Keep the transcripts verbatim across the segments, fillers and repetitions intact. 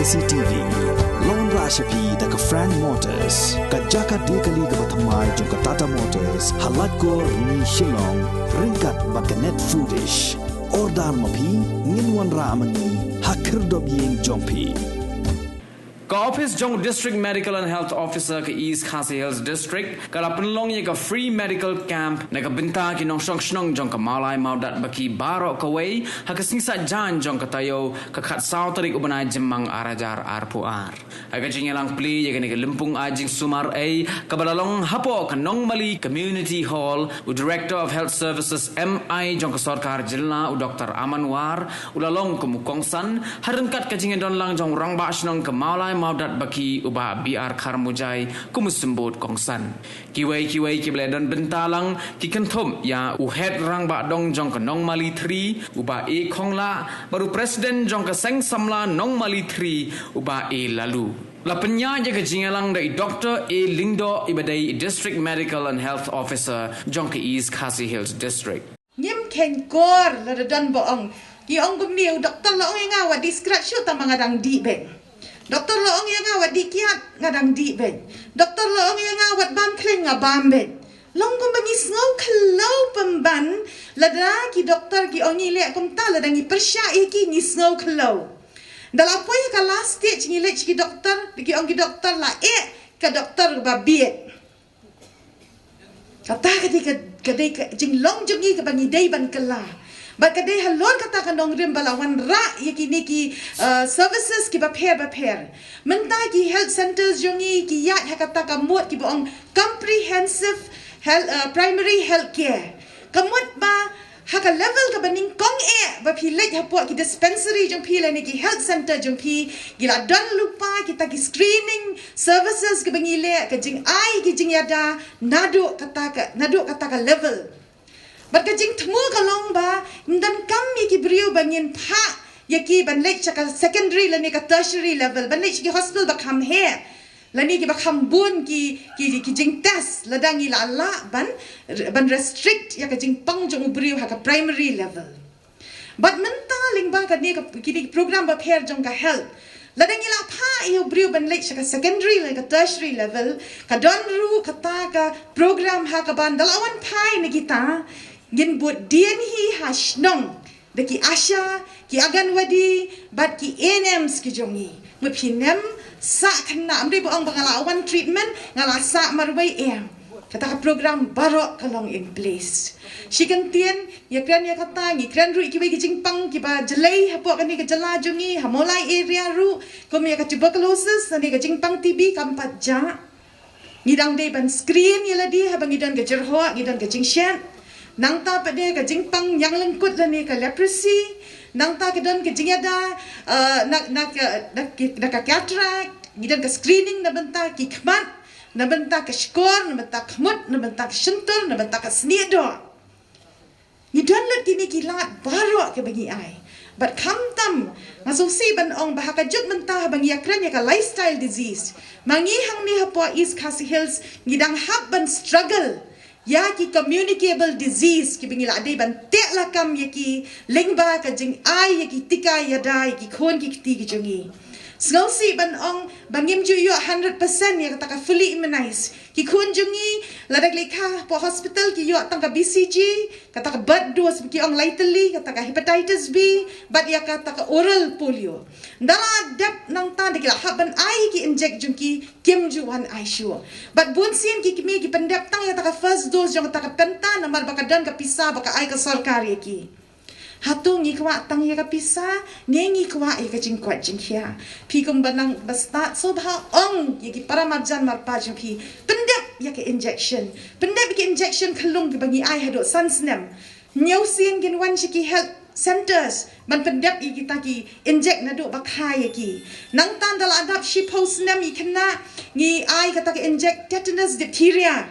C T V. Long ra sha phi da ka Frank Motors, ka jaka de kali kaba thymmai jong ka Tata Motors ha Laitkor, Rni, Shillong, ryngkat bad ka Net Foodish. Order ma phi, ngin wanrah ma ngi ha khyrdop ïing jong phi. Ka office jong District Medical and Health Officer ka East Khasi Hills District ka la pynlong ïa ka free medical camp na ka bynta ki nongshong shnong jong ka Mawlai Mawdat Baki baroh kawei ha ka sngi Saitjaiñ jong ka taïew, ka khatsaw tarik u bnai Jymmang ar hajar arphew ar. Ha ka jingïalang plie ïa kane ka lympung ai jingsumar ei kaba la long hapoh ka Nongmali Community Hall, u Director of Health Services M I jong ka sorkar jylla, u Doktor Aman War, u la long kum u kongsan, ha ryngkat ka jingïadon lang jong u Rangbah Shnong ka Mawlai Mawdat Baki, u Bah B R Kharmujai, kum u symbud kongsan. Kiwei kiwei kiba la don bynta lang ki kynthup ïa u Head Rangbah Dong jong ka Nongmali Three, u Bah A Khonglah, bad u President jong ka Seng Samla Nongmali Three, u Bah A Laloo. La pynïaid ïa ka jingïalang da i Doktor A Lyngdoh, iba dei i District Medical and Health Officer jong ka East Khasi Hills District. Ngim kheiñ kor lada don ba ong. Ki ong kumne, u doktor la ong ïa nga wat dih scratch shuh, tang ba nga dang dih beit. Doktor la ong ïa nga wat dih kiad, nga dang dih beit. Doktor la ong ïa nga wat bam khlem, nga bam beit. Long kumba ngi sngew khlaw pynban lada ki doktor ki ong ngi leh kumta, lada ngi pyrshah ïa ki ngi sngew khlaw. Da la poi ka last stage ngi leit sha ki doktor, ki ong ki doktor la eh ka doktor ba bieit. Kata ka dei ka, ka dei ka jinglong jong ngi kaba ngi dei ban kylla. Bad ka dei halor kata ka nongrim ba la wanrah ïa kine ki, uh, services kiba pher ba pher. Mynta ki health centers jong ngi ki ïaid ha kata ka mut kiba ong comprehensive health, uh, primary health care. Ka mut ba ha ka level kaba nyngkong eh ba phi leit hapoh ki dispensary jong phi lane ki health center jong phi, ki la don lypa kita ki screening services kiba ngi leh, ka jingai ki jingïada naduh kata ka, naduh kata ka level. Bad ka jingthmu ka long ba ym donkam ïa ki briew ba ngin phah ïa ki ban leit sha ka secondary lane ka tertiary level, ban leit sha ki hospital ba kham heh lane kiba kham bun ki, ki, ki jingtest, lada ngi la lah ban, ban restrict ïa ka jingpang jong u briew ha ka primary level. Bad mynta lyngba kane ka, kine ki program bapher jong ka health, lada ngi la phah ïa u briew ban leit sha ka secondary lane ka tertiary level, ka don ruh kata ka program ha kaba da la wan phai na kita, ngin bud dien hi ha shnong da ki ASHA, ki Anganwadi bad ki ANMs ki jong ngi. Mut phi nym sah khynnah, ym dei ba ong ba nga la wan treatment nga la sah marwei, em. Kata ka program baroh ka long in place. Shi kyntien, ïa kren ïa kata, ngi kren ruh ïa kiwei ki jingpang kiba jlei hapoh kane ka jylla jong ngi, ha Mawlai area ruh, kum ïa ka tuberculosis lane ka jingpang T B kam pat jah. Ngi dang dei ban screen ïa lade haba ngi don ka jyrhoh, ngi don ka jingshet. Nangta pat de ka jingpang ñiang lyngkut lane ka leprosy. Nangta ka don ka jingïada, uh, na, na ka, na, na ka cataract. Ngi don ka screening na bynta ki khmat, na bynta ka shkor, na bynta ka khmut, na bynta ka shyntur, na bynta ka snieh doh. Ngi don lut kine ki lad baroh kiba ngi ai. Bad khamtam, nga sngewsih ban ong ba ha ka juk mynta haba ngi ïakren ïa ka lifestyle disease, ma ngi hangne hapoh East Khasi Hills ngi dang hap ban struggle ïa ki communicable disease kiba ngi la dei ban teh lakam ïa ki lyngba ka jingai ïa ki tika ïada ïa ki khun ki kti ki jong ngi. Sngewsih ban ong ba ngim ju ïoh hundred percent ïa kata ka fully immunize. Ki khun jong ngi lada ki leit kha hapoh hospital ki ïoh tang ka B C G, kata ka birth dose ba ki ong lai tylli, kata ka hepatitis B, bad ïa kata ka oral polio. Da la dep nangta da ki la hap ban ai ki inject jong ki, kim ju wan ai shuh. Bad bun sien ki kmie ki pyndep tang ïa kata ka first dose jong kata ka penta namar ba ka don ka pisa ba ka ai ka sorkar ïa ki. Hato ngi kwah tang ïa ka pisa ne ngi kwah ïa ka jingkoit jingkhiah? Phi kumba nang ba stad, sngewbha ong ïa ki para marjan marpa jong phi pyndep ïa ka injection. Pyndep ïa ka injection khyllung kiba ngi ai haduh san snem. Hynñiew sien ngin wan sha ki health centers ban pyndep ïa kita ki inject naduh ba kha ïa ki. Nangta da la dap shiphew snem ïa khynnah ngi ai kata ka inject tetanus, diphtheria.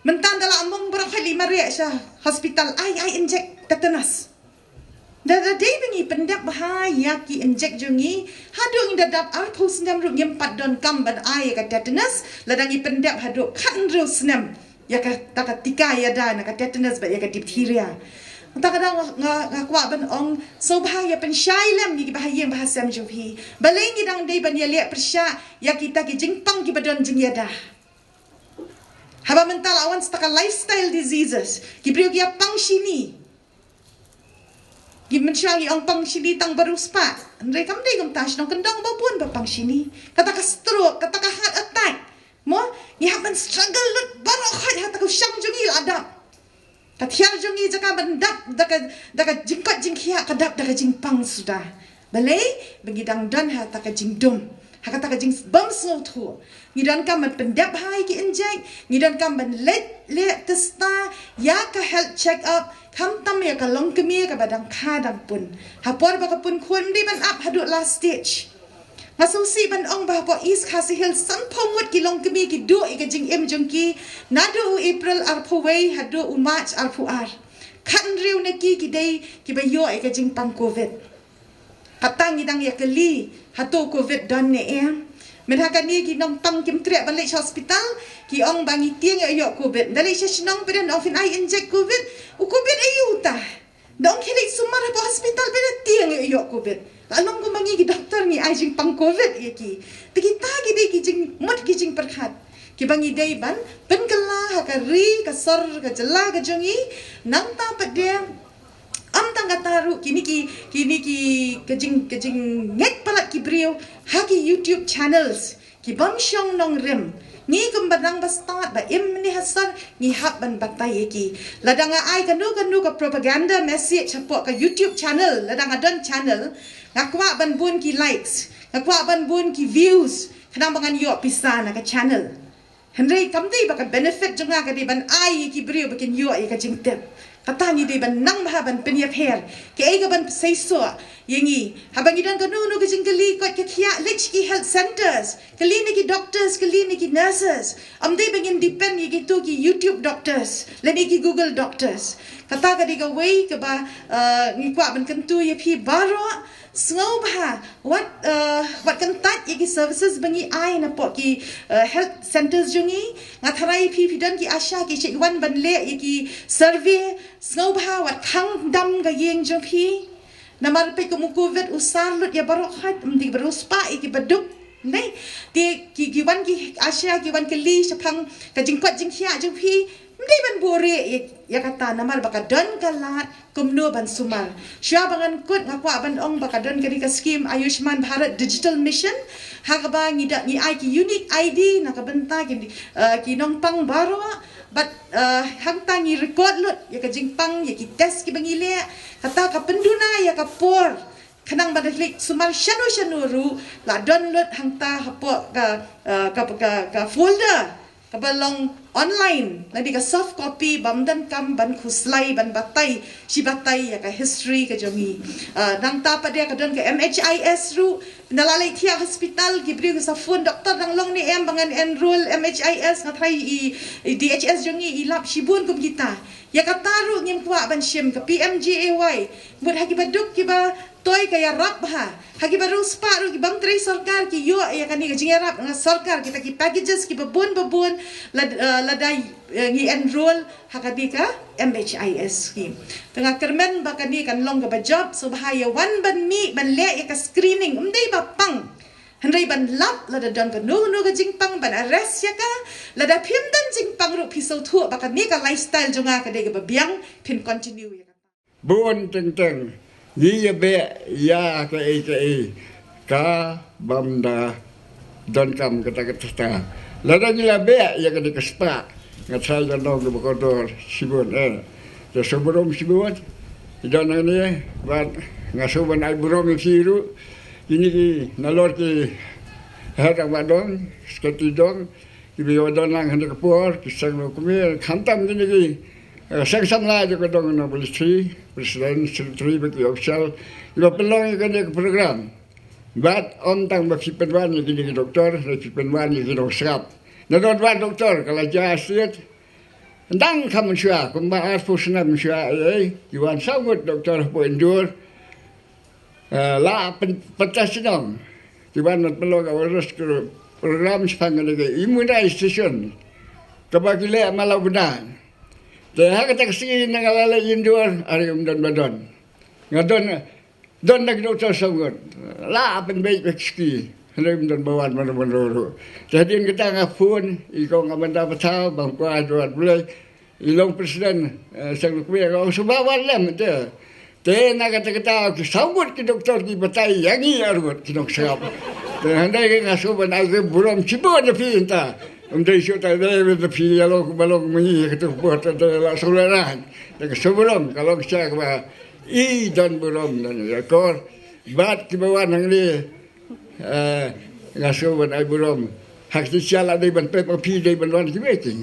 Mynta da la mong baroh, khie leit mareh sha hospital, ai, ai inject tetanus. Da, da dei ba ngi pyndep bha ïa ki inject jong ngi, haduh ngi da dap arphew snem ruh ngim pat donkam ban ai ïa ka tetanus, lada ngi pyndep haduh khathynriew snem ïa kata ka tika ïada na ka tetanus bad ïa ka diphtheria. Kata ka daw nga, nga, nga kwah ban ong, sngewbha ïa pynshai lem ïa ki bahaïing bahasem jong phi. Balei ngi dang dei ban ïaleh pyrshah ïa kita ki jingpang kiba don jingïada? Haba mynta la wan sa ka lifestyle diseases, ki briew ki ïa pang shini. Ki mynshuwa ngi ong pang shini tang ba riewspah. Hynrei kam dei kumta, shnong kyndong ba bun ba pang shini. Kata ka stroke, kata ka heart attack. Mo, ngi hap ban struggle lut baroh khoit ha kata ka shang jong ngi la dap. Ka thiar jong ngi jaka ban dap da ka, da ka jingkoit jingkhiah, ka dap da ka jingpang suda. Balei? Ba ngi dang don ha kata ka jingdum, ha kata ka jingbym sngewthuh. Ngi donkam ban pyndep ha ki injek, ngi donkam ban leit leh test ïa ka health check up, khamtam ïa ka longkmie kaba dang kha dang pun. Ha por ba ka pun khun, ym dei ban ap haduh last stage. Nga sngewsih ban ong ba hapoh East Khasi Hills sanphew ngut ki longkmie ki duh ïa ka jingim jong ki naduh u April arphew wei haduh u March arphew ar. Khathynriew na ki ki dei kiba ïoh ïa ka jingpang covid. Kata ngi dang ïa kylli, hato covid don ne em? Mynta kane ki nongpang kim treh ban leit hospital, ki ong ba ngi tieng ïoh covid. Da leit sha shnong phi dang ong phin ai injek covid, u covid aïu ta? Da ong khie leit sumar hapoh hospital, phi dang tieng ïoh covid. La long kumba ngi ki doktor ngi ai jingpang covid ïa ki. Te kita ki dei ki jingmut ki jingpyrkhat kiba ngi dei ban pynkylla ha ka ri ka sor ka jylla ka jong ngi. Nangta pat de, ym tang kata ruh, kine ki, kine ki, ka jing, ka jingngeit palat ki briew ha ki YouTube channels, ki bym shong nongrim. Ngi kum ba dang ba stad ba im ne ha sor, ngi hap ban batai ïa ki. Lada nga ai kano kano ka propaganda message hapoh ka YouTube channel, lada nga don channel, nga kwah ban bun ki likes, nga kwah ban bun ki views, khnang ba ngan ïoh pisa na ka channel. Hynrei kam dei ba ka benefit jong nga ka dei ban ai ïa ki briew ba kin ïoh ïa ka jingtip. Kata ngi dei ban nang bha ban pynïapher. Kaei kaban seisoh ïa ngi? Haba ngi don kano kano ka jingkylli, koit ka khiah, leit ki health centres, kylli na ki doctors, kylli na ki nurses. Ym dei ba ngin depend ïa kito ki YouTube doctors lane ki Google doctors. Kata ka dei kawei kaba, uh, ngi kwah ban kyntu ïa phi baroh. Sngewbha wat, uh, wat kyntait ïa ki services ba ngi ai napoh ki, uh, health centres jong ngi. Nga tharai phi, phi don ki ASHA, ki shait wan ban leh ïa ki survey. Sngewbha wat khang dam ka ïing jong phi. Namar peit kum u covid u sar lut ïa baroh khoit, ym dei ba riewspah, ïa kiba duk. Neh, te ki, ki wan ki ASHA, ki wan kylli shaphang ka jingkoit jingkhiah jong phi. Ym dei ban buhrieh ïa, ïa kata, namar ba ka don ka lad kumno ban sumar. Shuwa ba ngan kut, nga kwah ban ong ba ka don kane ka skim Ayushman Bharat Digital Mission, ha kaba ngi da, ngi ai ki unique ID na ka bynta ki, uh, ki nongpang baroh. Bad, uh, hangta ngi record lut ïa ka jingpang, ïa ki test kiba ngi leh. Kata ka pynduna ïa ka por khnang ba da leit sumar shano shano ruh, la don lut hangta hapoh ka, uh, ka, ka, ka folder kaba long online, lane ka soft copy, bym donkam ban khuslai ban batai shi batai ïa ka history ka jong ngi. Uh, nangta pat de ka don ka MHIS ruh, na la leit thiah hospital, ki briew ki sa phone, "Doktor, dang long ne em ba ngan enroll MHIS?" Nga tharai i, i DHS jong ngi i lap shibun kum kita. Ïa kata ruh ngim kwah ban shim. Ka PMJAY, mut ha kiba duk kiba toi ka ïarap bha. Ha kiba riewspah ruh, ki bym trei sorkar, ki ïoh ïa kane ka jingïarap na sorkar, kita ki packages kiba bun ba bun, lad-, eh, lada, eh, ngi enroll ha kane ka MHIS scheme. Te nga kyrmen ba kane kan long kaba jop. Sngewbha ïa wan ban mih ban leh ïa ka screening. Ym dei ba pang, hynrei ban lap lada don kano kano ka jingpang, ban arrest ïa ka. Lada phim don jingpang ruh, phi sngewthuh ba kane ka lifestyle jong nga ka dei kaba biang, phin continue ïa ka. Bun teng teng ngi ïa beh ïa kaei kaei ka bym da donkam kata kata. Lada ngi la beh ïa kane ka spah, nga tharai ka long kaba kordor shibun, eh. Te sngewburom shibun. Ki don hangne, bad nga sngewbha ban ai burom ïa phi ruh. Kine ki nalor ki Heh Rangbah Dong, Secretary Dong, kiba ïa don lang ha kane ka por, ki seng longkmie, khamtam kine ki, eh, seng samla jong ka dong, Nongpyllait Three, President, Secretary, bad ki official, kiba pynlong ïa kane ka program. Bad ym tang ba phi pynwan ïa kine ki doktor, hynrei phi pynwan ïa ki nongsngap. Na don wan doktor ka la jia stet, dang kham mynshuwa, kumba arphew snem mynshuwa, eh, ki wan saw ngut doktor hapoh Indore. Eh, la pyn-, pyntest shnong. Ki wan ban pynlong ka virus ka program shaphang kane ka immunization kaba ki leh man la u bnai. Te ha kata ka sngi na nga la leit ïa u doktor, are um don ba don. Nga don, don na ki doktor saw ngut. La pynbeit beit ki ski. Hynrei um don ba wan mano mano ruh. Te hadien kata nga phone ïa i kong Amanda Pathaw, ba nga kwah ïa u Blei, i long president, eh, Seng Lukmia, ka ong shu ba wan lem te. Te na kata kata ki saw ngut ki doktor ki batai ïa ngi arngut ki nongsngap. Te hynrei nga shu ban ai ka burom shibun ïa phi mynta. Ym dei shu ta dei ba phi ïa long ba long mynta ïa ka tu bor ta dei la shu la ran. Te ka shu burom ka long sha kaba i don burom don ïa kor. Bad kiba wan hangne, eh, nga shu ban ai burom. Ha kti sia la dei ban pep ma phi dei ban wan kiba ki.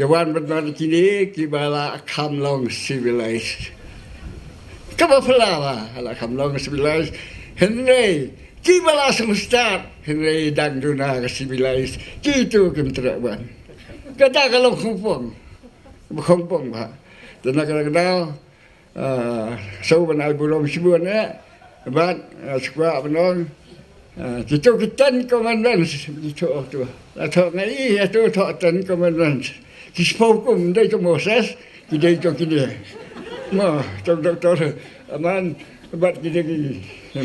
Ïa wan ban wan kine kiba la kham long civilized. Kaba phylla ba la kham long civilized. Hynrei kiba la sngewstad hynrei dang duna ka civilized, kitu kim treh ban. Kata ka long khongpong. Ba khongpong ba. Te na ka daw, ah, shu ban ai burom shibun eh. Bad, ah, shu kwah ban ong, ah, kitu ki Ten Commandments, kitu tu. La thoh ngi ïa tu thoh Ten Commandments. Ki shiphew hukum dei tu Moses, ki dei tu kine. Mo, tu doktor Aman, bad ki dei ki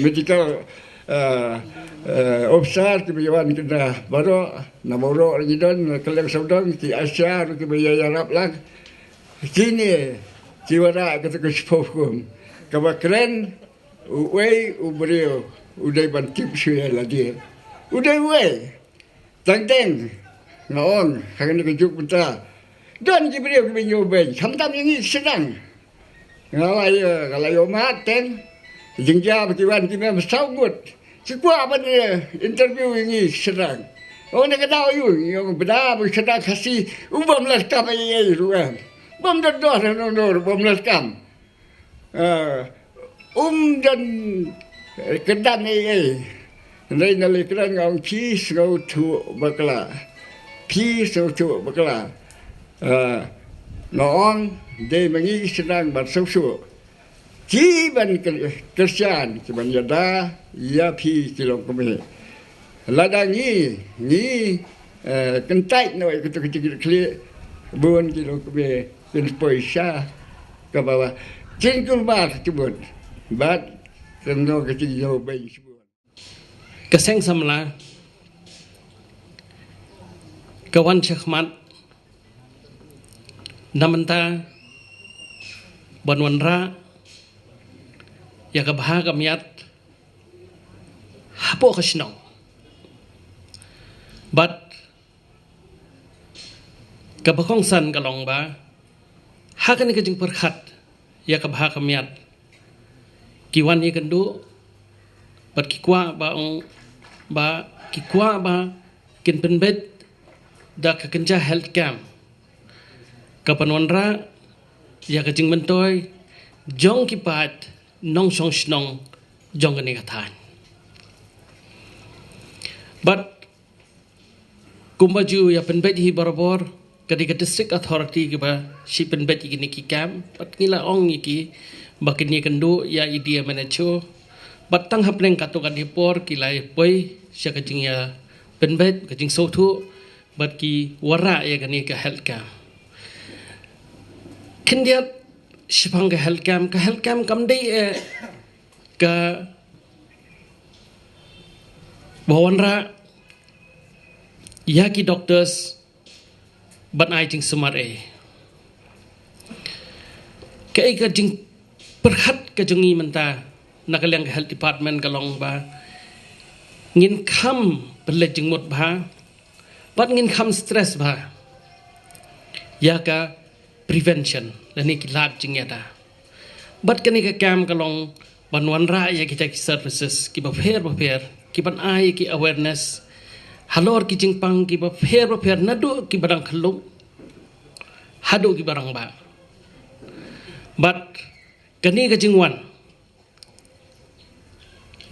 medical, ah, ah, officer, kiba ïa wan kine baroh, na baroh ki don, na kylleng sawdong, ki Asia ruh kiba ïa ïarap lang. Kine ki wanrah kata ka shiphew hukum. Kaba kren, uwei u briew u dei ban tip shuh ïa lade. U dei uwei. Teng teng nga ong ha kane ka juk mynta, don ki briew kiba ïoh beiñ, khamtam ïa ngi ki sdang. Nga la ïa, nga la ïoh mad teng. Jingjia ba ki wan ki mem saw ngut. Ki kwah ban, eh, interview ïa ngi ki sdang. Ong na ka daw ïa u, ïa u bda ba ki sdang Khasi, u bym leh kam ei ei ruh em. Bym don doh na no no, bym leh kam. Eh, um don, eh, kyrdan ei ei. Hynrei na lei kren nga ong phi sngewthuh bakla. Phi sngewthuh bakla. Eh, nga ong dei ma ngi ki sdang ban sngewthuh. Ki ban kyr-, kyrshan, ki ban ïada ïa phi ki longkmie. Lada ngi, ngi, eh, kyntait noh ïa kito ki jingkitkhlieh, bun ki longkmie kin poi sha kaba jingkulmar shibun. Bad kin long ka jingïoh beiñ shibun. Ka seng samla ka wan shakhmat na mynta ban wanrah ïa ka bha ka miat hapoh ka shnong. Bad kaba kongsan ka long ba ha kane ka jingpyrkhat ïa ka bha ka miat, ki wan ïakynduh bad ki kwah ba ong ba ki kwah ba kin pynbeit da ka kynja health camp ka ban wanrah ïa ka jingmyntoi jong ki paid nongshong shnong jong kane ka thaiñ. Bad kumba ju ïa pynbeit hi barabor, ka dei ka district authority kiba shu pynbeit ïa kine ki camp, bad ngi la ong ïa ki ba kin ïakynduh ïa i D M N H O, bad tang hapdeng katto katne por ki la ïa poi sha ka jingïa pynbeit, ka jingsngewthuh, bad ki wanrah ïa kane ka health camp. Khyndiat shaphang ka health camp, ka health camp kam dei eh ka ba wanrah ïa ki doctors ban ai jingsumar eh. Kaei ka jingpyrkhat ka jong ngi mynta na ka liang ka health department ka long ba ngin kham pynleit jingmut bha, bad ngin kham stress bha ïa ka prevention lane ki lad jingïada. Bad kane ka camp ka long ban wanrah ïa kita ki services kiba pher bapher, kiban ai ki awareness halor ki jingpang kiba pher bapher, naduh kiba dang khyllung haduh kiba rangbah. Bad kane ka jingwan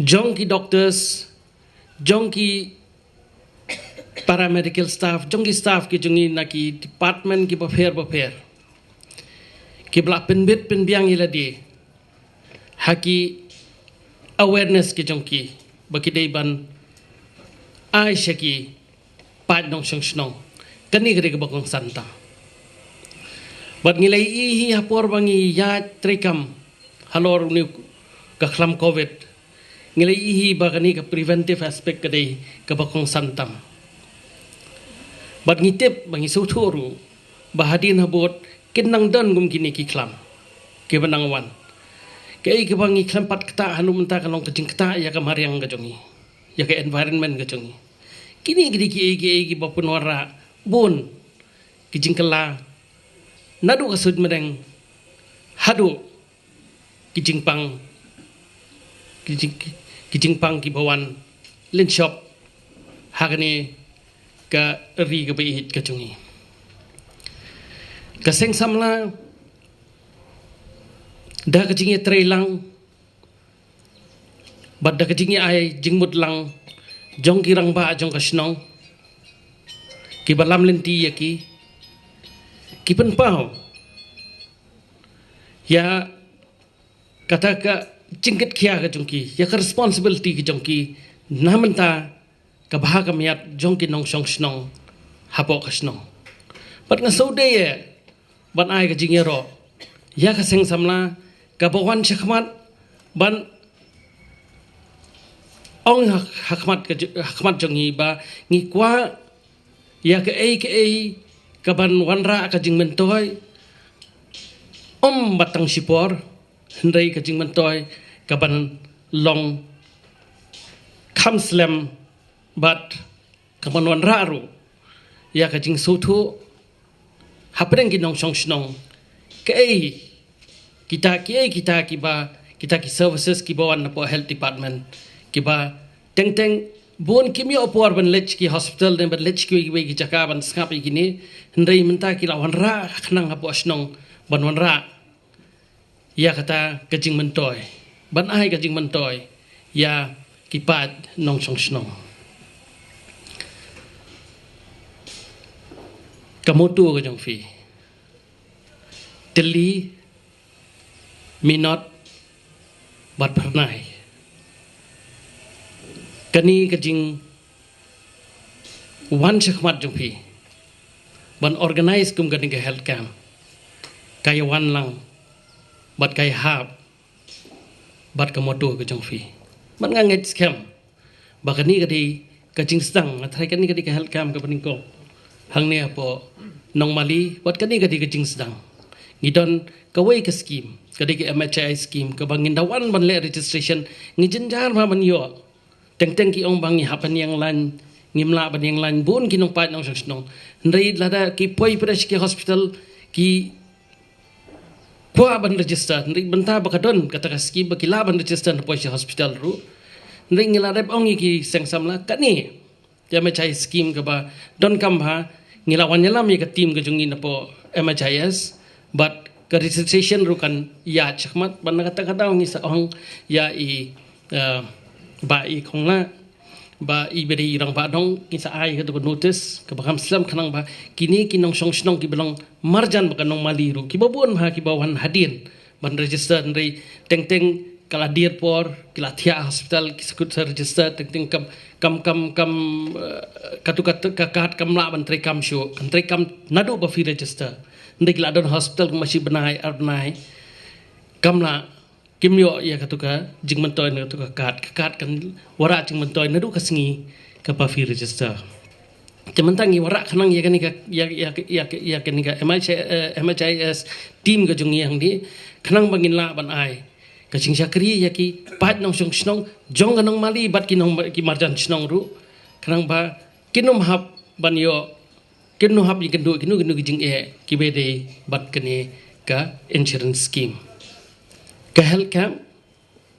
jong ki doctors, jong ki paramedical staff, jong ki staff ki jong ngi na ki department kiba pher bapher, kiba la pynbit pynbiang ïa lade ha ki awareness ki jong ki ba ki dei ban ai sha ki paid nongshong shnong. Kane ka dei kaba kongsan tam. Bad ngi la ïohi ha por ba ngi ïaid treikam halor une u ka khlam covid, ngi la ïohi ba kane ka preventive aspect ka dei kaba kongsan tam. Bad ngi tip ba ngi sngewthuh ruh ba hadien habud kin nang don kum kine ki khlam kiba nang wan. Kaei kaba ngi khlem pat ktah haduh mynta ka long ka jingktah ïa ka mariang ka jong ngi, ïa ka environment ka jong ngi. Kine ki dei kiei kiei kiba pynwanrah bun ki jingkylla naduh ka suiñ bneng haduh ki jingpang, ki jing, ki jingpang kiba wan lynshop ha kane ka ri kaba ïeit ka jong ngi. Ka Seng Samla da ka jingïatreilang bad da ka jingïa-ai jingmut lang jong ki rangbah jong ka shnong, kiba lam lynti ïa ki, ki pynpaw ïa kata ka jingkit khia ka jong ki, ïa ka responsibility ka jong ki na mynta ka bha ka miat jong ki nongshong shnong hapoh ka shnong. Bad nga sngewdei ïa ban ai ka jingïaroh ïa ka Seng Samla kaba wan shakhmat ban ong ha, hakhmat ka ju-, hakhmat jong ngi ba ngi kwah ïa kaei kaei kaban wanrah ka jingmyntoi, um, bad tang shipor, hynrei ka jingmyntoi kaban long kham slem bad kaban wanrah ruh ïa ka jingsngewthuh hapdeng ki nongshong shnong. Kaei kita, kiei kita kiba, kita ki services kiba wan napoh health department, kiba teng teng bun kim ïoh por ban leit ki hospital ne ban leit kiwei kiwei ki jaka ban sngap ïa kine, hynrei mynta ki la wanrah khnang hapoh shnong ban wanrah ïa kata ka jingmyntoi, ban ai ka jingmyntoi ïa ki paid nongshong shnong. Ka motto ka jong phi: Tylli, Minot bad Phyrnai. Kane ka jingwan shakhmat jong phi ban organise kum kane ka health camp, ka ïawan lang bad ka ïahap bad ka motto ka jong phi. Bad nga ngeit skhem ba kane ka dei ka jingsdang, nga tharai kane ka dei ka health camp kaba nyngkong hangne hapoh Nongmali, bad kane ka dei ka jingsdang. Ngi don kawei ka scheme, ka dei ka M H I S scheme, kaba ngin da wan ban leh registration, ngi jynjar bha ban ïoh. Teng teng ki ong ba ngi hap ban ïeng line, ngim lah ban ïeng line, bun ki nongpaid nongshong shnong. Hynrei lada ki poi pyrshah ki hospital, ki kwah ban register, hynrei bynta ba ka don kata ka scheme ba ki lah ban register na poi sha hospital ruh. Hynrei ngi la dep ong ïa ki Seng Samla, kane ka M H I scheme kaba donkam bha, ngi la wan ïalam ïa ka team ka jong ngi napoh M H I S, bad ka registration ruh kan ïaid shakhmat, bad na kata ka daw ngi sa ong ïa i, eh, Bah i Khongla, ba i ba dei i rangbah dong, ngi sa ai katu ka notice kaba kham slem khnang ba kine ki nongshong shnong kiba long marjan bad ka Nongmali ruh, kiba bun bha kiba wan hadien ban register, hynrei teng teng ka la dier por, ki la thiah hospital, ki shu kut sa register, teng teng kam, kam, kam, kam, eh, katu ka, ka kad kam lah ban treikam shuh, kan treikam naduh ba phi register. Hynrei ki la don hospital kumba shi bnai, ar bnai, kam lah, kim ïoh ïa katu ka jingmyntoi na katu ka kad, ka kad kan wanrah jingmyntoi naduh ka sngi kaba phi register. Te mynta ngi wanrah khnang ïa kane ka, ïa, ïa, ïa, ïa kane ka M H I, eh, M H I S team ka jong ngi hangne, khnang ba ngin lah ban ai ka jingshakri ïa ki paid nongshong shnong jong ka Nongmali bad ki nong, ki marjan shnong ruh, khnang ba kin ym hap ban ïoh, kin ym hap ïakynduh kino kino ki jingeh kiba dei bad kane ka insurance scheme. Ka health camp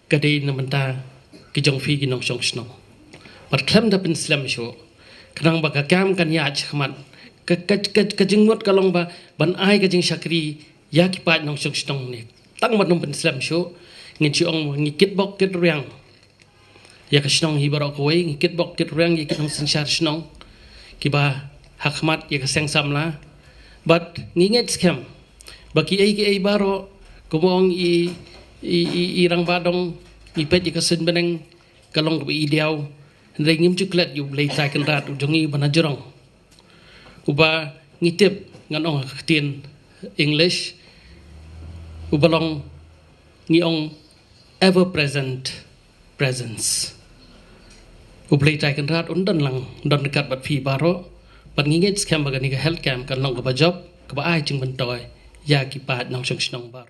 ka dei na bynta ki jong phi ki nongshong shnong. Bad khlem da pynslem shuh, khnang ba ka camp kan ïaid shakhmat, ka, ka, ka, ka jingmut ka long ba ban ai ka jingshakri ïa ki paid nongshong shnong ne. Tang ban ym pynslem shuh, ngin shu ong ngi kitbok kitrwiang ïa ka shnong hi baroh kawei, ngi kitbok kitrwiang ïa ki nongsynshar shnong kiba hakhmat ïa ka Seng Samla. Bad ngi ngeit skhem ba kiei kiei baroh, kumba ong i, i, i, i rangbah dong, ngi peit ïa ka suiñ bneng ka long kaba i diaw, hynrei ngim ju klet ïa U Blei Trai Kynrad u jong ngi uba na jrong, uba ngi tip, ngan ong ha ka ktien English, uba long ngi ong ever present presence. U Blei Trai Kynrad un don lang, don ryngkat bad phi baroh, bad ngi ngeit skhem ba kane ka health camp kan long kaba jop, kaba ai jingmyntoi ïa ki paid nongshong shnong baroh.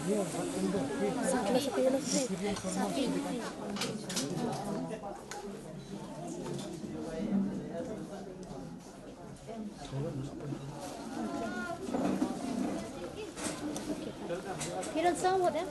You don't sound what, eh?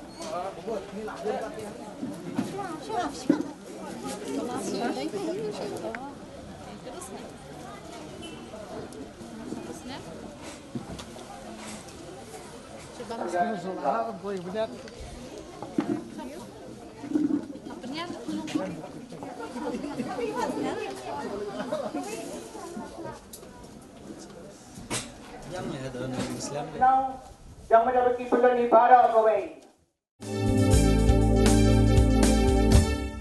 Yang menjadi pilihan ibadah kawai.